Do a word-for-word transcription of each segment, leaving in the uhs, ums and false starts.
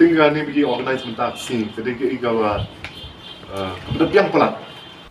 Ka ne bagi organize mynta ka sngi, ka dei ka i ka ba, uh, ka ba da biang palat.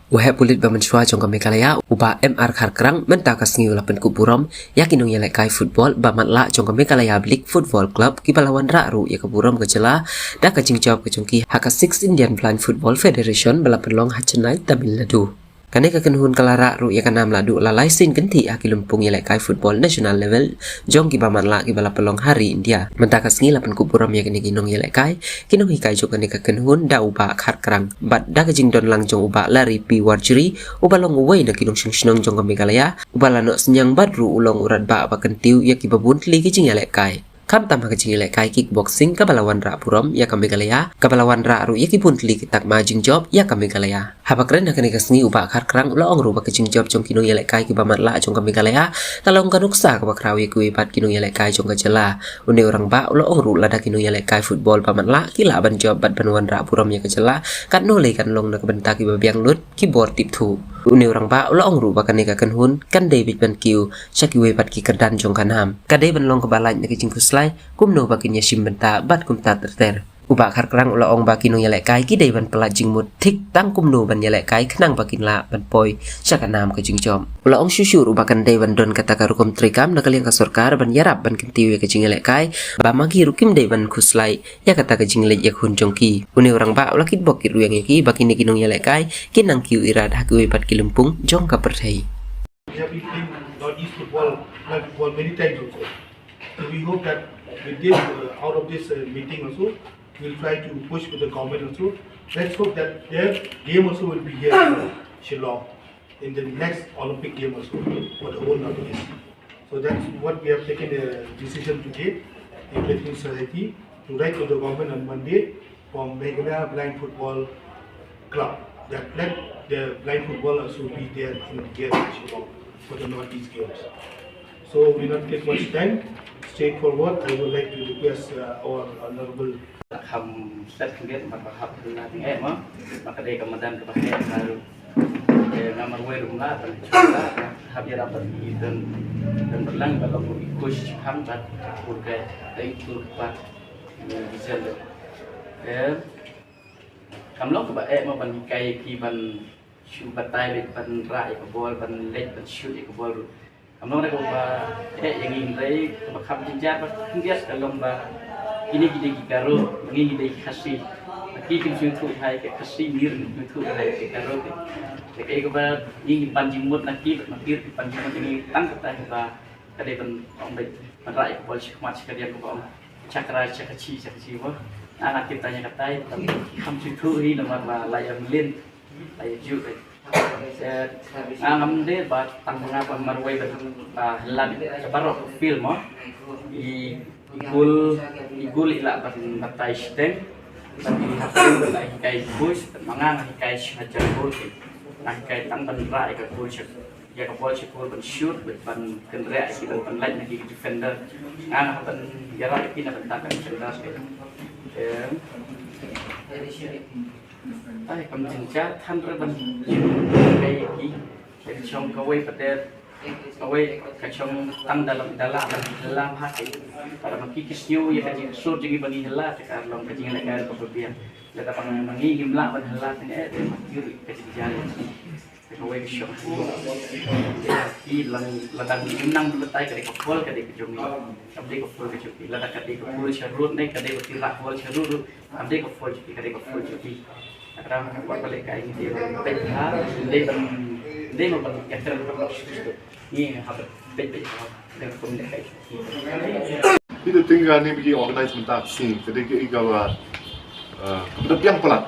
U heh pulit ba mynshuwa jong ka Meghalaya, u Bah M R Kharkrang, mynta ka sngi u la pynkup burom ïa ki nongïalehkai football ba matlah jong ka Meghalaya Blind Football Club, ki ba la wanrah ruh ïa ka burom ka jylla da ka jingjop ka jong ki ha ka Six Indian Blind Football Federation ba la pynlong ha Chennai, Tamil Nadu. Kane ka kynhun ka la rah ruh ïa ka nam la duh la lai sien kynthih ha ki lympung ïalehkai football national level jong ki ba matlah ki ba la pynlong ha ri India. Mynta ka sngi la pynkup burom ïa kine ki nongïalehkai, ki nonghikai jong kane ka kynhun da u Bah Kharkrang bad da ka jingdon lang jong u Bah Larry P Warjri, u ba long uwei na ki nongshong shnong jong ka Meghalaya, u ba la noh synñiang bad ruh u long u radbah ba kyntiew ïa ki ba bun tylli ki jingïalehkai. Khamtam ha ka jingïalehkai kickboxing ka ba la wanrah burom ïa ka Meghalaya, ka ba la wanrah ruh ïa ki bun tylli ki takma jingjop ïa ka Meghalaya. Haba kren ha kane ka sngi u Bah Kharkrang u la ong ruh ba ka jingjop jong ki nongïalehkai ki ba matlah jong ka Meghalaya ka long ka nuksa ka ba khraw ïa kiwei pat ki nongïalehkai jong ka jylla. Une u rangbah u la ong ruh lada ki nongïalehkai football ba matlah ki lah ban jop bad ban wanrah burom ïa ka jylla, katno lei kan long na ka bynta ki ba biang lut, ki bor tipthuh. Une u rangbah u la ong ruh ba kane ka kynhun kan dei beit ban kiew sha kiwei pat ki kyrdan jong ka nam. Ka dei ban long ka ba lait na ki jingkhuslai kumno ba kin ïashim bynta bad kumta ter ter. U Bah Kharkrang u la ong ba ki nongïalehkai ki dei ban pyllait jingmut thik tang kumno ban ïalehkai khnang ba kin lah ban poi sha ka nam ka jingjop. U la ong shuh shuh ruh ba kan dei ban don kata ka rukom treikam na ka liang ka sorkar ban ïarap ban kyntiew ïa ka jingïalehkai, ba ma ki ruh kim dei ban khuslai ïa kata ka jingleit ïakhun jong ki. Une u rangbah u la kitbok kitrwiang ïa ki ba kine ki nongïalehkai kin nang kiew irat ha kiwei pat ki lympung jong ka pyrthei. We have been playing Northeast football, club football many times also. So we hope that with this, uh, out of this, uh, meeting also, we'll try to push with the government also. Let's hope that their game also will be here in Shillong in the next Olympic game also for the whole Northeast. So that's what we have taken a decision today in Bethlehem Society to write to the government on Monday for Meghalaya Blind Football Club, that let the blind football also be there in here in Shillong for the Northeast Games. So we not take much time. Straightforward, I would like to request, uh, our honorable. Kham set khyndiat ba hap la teng eh ma. Ba ka dei ka madan ka ba heh ka ruh. Eh, nga marwei ruh nga ban hap ïarap ban i dan, dan berlang ba long i coach kham ba kur ka dei tur ba. Ni vision. Eh, Kam long kaba eh ma ban hikai ïa ki ban shu batai leit ban rah ïa ka bol, ban leit ban shoot ïa ka bol ruh. Kam long re kaba eh ïa ngi hynrei kaba kham jynjar ba khyndiat ka long ba kine ki dei ki Garo, ngi ki dei ki Khasi. Ki kim sngewthuh ïa ka Khasi, ngi ruh kim sngewthuh ïa ka Garo. Te kaei kaba ngi ngi pan jingmut na ki, bad ma ki ruh ki pan jingmut ïa ngi tang kata kaba ka dei ban ong beit ban rah ïa ka bol shakhmat, sha ka diang kaba ong chakra, chakachi, chakachi mo. Nga nga tip tang ïa katai, tam kham sngewthuh hi namar ba la ïa mlien, la ïa juh hi. Eh, nga ngam dei ba tang nga ba marwei ba, ba hynrei ka baroh ka field mo. I, i goal, i goal i lah ban batai shiteng. Ban i hapdeng ba la hikai coach, ma nga nga hikai shi hajar goal. Nga hikai tang ban rah ïa ka goal shit. Ïa ka bol sha goal ban shoot, ban kynriah ïa ki, ban pynlait na ki defender. Nga nga ban ïarap ïa ki na bynta ka defender. Eh. Ai, kam jynjar than re ban kai ïa ki. Ka shong kawei pat de, kawei ka shong tang da la, da la ban hylla ha ki. Para ma ki ki sngew ïa ka jingsur jong ngi ba ngi hylla, te ka long ka jingïalehkai kaba biang. Lada ba ngi ngim lah ban hylla tang eh, te ma ki ruh ka jingjar ïa ki. Kawei ka shong. Ki la, lada ngim nang batai ka dei ka foul ka dei ka jong ngi. Kam dei ka foul ka jong ki. Lada ka dei ka foul sha rud ne ka dei ba ki rah foul sha rud ruh. Kam dei ka foul jong ki, ka dei ka foul jong ki. Lada wat ba leh kai ngi dei ban peit ha, dei ban, dei ban ïa kren ban lok shu shu. Ngi hap ban peit peit ha. Dei ban leh kai. Phi da teng ka ne bagi organize mynta ka sngi, ka dei ka i ka ba, uh, ka ba da biang palat.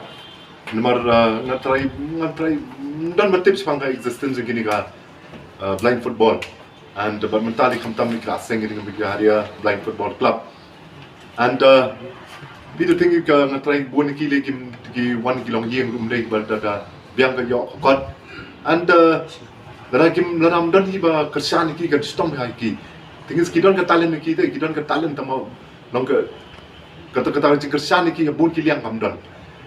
Namar, uh, nga trai, nga trai, don ba tip shaphang ka existence jong kine ka, uh, blind football. And, uh, bad mynta dei khamtam ïa ka seng kine ka Meghalaya Blind Football Club. And, uh, phi da teng ka nga trai bun ki lei kim ki wan ki longïing ruh ym dei ba da, da biang ka ïoh ka kot. And, uh, lada kim, lada ym don hi ba kyrshan ïa ki kan shitom bha ïa ki. Thing is ki don ka talent ïa ki te, ki don ka talent tangba long ka, kata, kata ka jingkyrshan ïa ki ha bun ki liang kam don.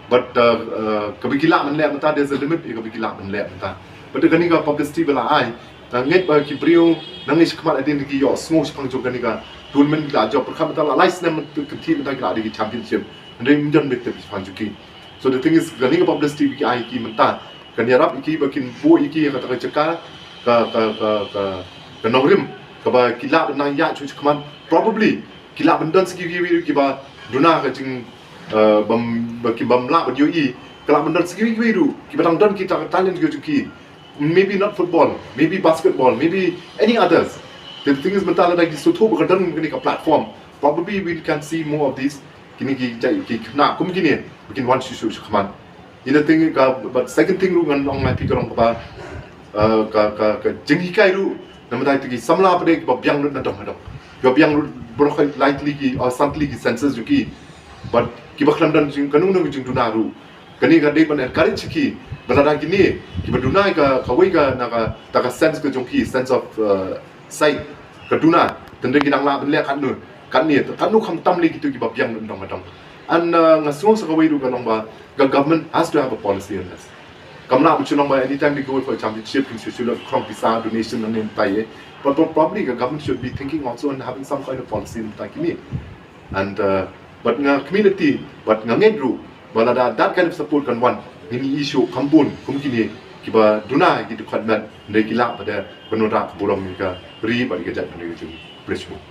But, uh, uh, kaba ki lah ban leh mynta, there's a limit ïa kaba ki lah ban leh mynta. But kane ka publicity ba la ai, nga ngeit ba ki briew nang ïa shakhmat hadien ki ïohsngew shaphang jong kane ka Tournament la jop pyrkhat mynta la lai snem mynta kynthih mynta ki la dei ki championship. Hynrei ym don beit tip shaphang jong ki. So the thing is, kane ka publicity ba ki ai ki mynta kan ïarap ïa ki ba kin buh ïa ki ha kata ka jaka ka ka ka ka, ka nongrim kaba ki lah ban nang ïaid shuh shakhmat. Probably ki lah ban don sa kiwei kiwei ruh kiba duna ka jing, eh, bym ba ki bym lah ban ïohi. Ka lah ban don sa kiwei kiwei ruh kiba dang don kita ka talent ka jong ki. Maybe not football, maybe basketball, maybe any others. The thing is, mynta lada ki sngewthuh ba ka don kane ka platform, probably we can see more of these. Kine ki jait ki khynnah kum kine ba kin wan shuh shuh shakhmat. Ina thing ka, but second thing ruh ngan ong ïa phi ka long kaba, eh, ka ka ka jinghikai ruh namar ba ki samla pat de kiba biang lut na dong na dong, kiba biang lut baroh lai tylli ki, eh, san tylli ki senses jong ki. But kiba khlem don jing kano kano ka jingduna ruh. Kane ka dei ban encourage ki ba lada kine kiba duna ka kawei ka na kata ka sense ka jong ki, sense of, uh, sight, ka duna, tang dei ki dang lah ban leh katno katne, katno khamtam lei kito kiba biang na dong na dong. And, uh, nga sngew sa kawei ruh ka long ba ka government has to have a policy on this. Kam lah ban shu long ba anytime they go for a championship kin shu shu la krong pisa donation na ne tai. But, but probably ka government should be thinking also on having some kind of policy na tai kine. And, uh, but nga community, but nga ngeit ruh ba lada that kind of support kan wan, ngin ïohi shuh kham bun kum kine kiba duna ki dkhot met, hynrei ki lah pat de ban wanrah ka burom ïa ka ri bad ïa ka jaitbynriew jong ngi. Khublei shibun.